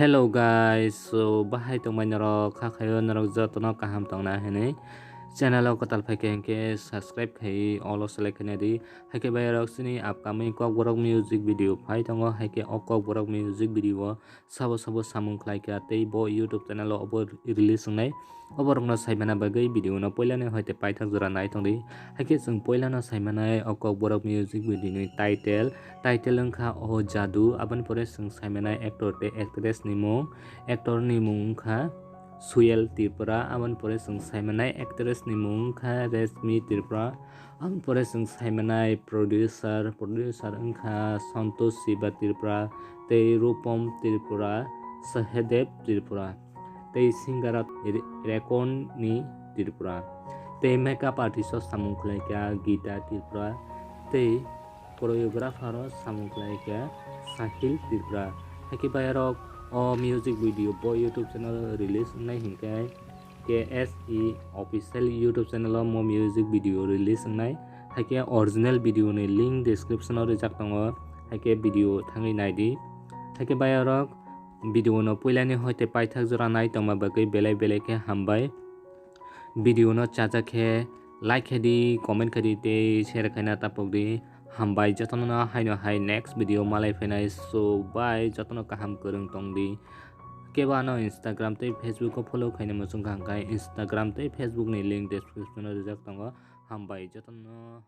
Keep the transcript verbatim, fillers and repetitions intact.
Hello guys, so bahai tongmai norok, kha khayo norok jotono kaham tongna hinwi channel o kwtal phaikhe hinkhe subscribe khai all o select khaina di. Haikhe bayarok chini upcoming Kokborok music video phai tongo, haikhe o Kokborok music video o sabo sabo samung khlaikha tei bo YouTube channel o obo release wngnai. Oborokno saimana bagwi video no poilani hoite paithak jora nai tongdi. Haikhe chwng poilano saimanai o Kokborok music video ni title. Title wngkha O Jadu, aboni pore chwng saimanai actor tei actress ni mung. Actor ni mung wngkha Suyel Tripura, aboni pore chwng saimanai actress ni mung wngkha Reshmi Tripura. Aboni pore chwng saimanai producer, producer wngkha Santosh Siva Tripura tei Rupam Tripura, Sahadev Tripura tei singer Re-, Rekon ni Tripura tei makeup artist o samung khlaikha Geeta Tripura tei choreographer o samung khlaikha Sahil Tripura. Haikhe bayarok o music video bo YouTube channel release wngnai hinkhe K S E official YouTube channel o mo music video release wngnai. Haikhe original video ni link description o rijak tongo. Haikhe video thangwi naidi. Haikhe bayarok video no poilani hoite paithak jora nai tongma bagwi belai belai khe hambai. Video no chajak khe like khe di, comment khe di tei share khaina tapok di. Hambai jotono haino hai next video malai phainai. So bye, jotono kaham kwrwng tong di. Kebo ano Instagram tei Facebook o follow khaina muchung kha hwnkhe Instagram tei Facebook ni link description o rijak tongo. Hambai jotono.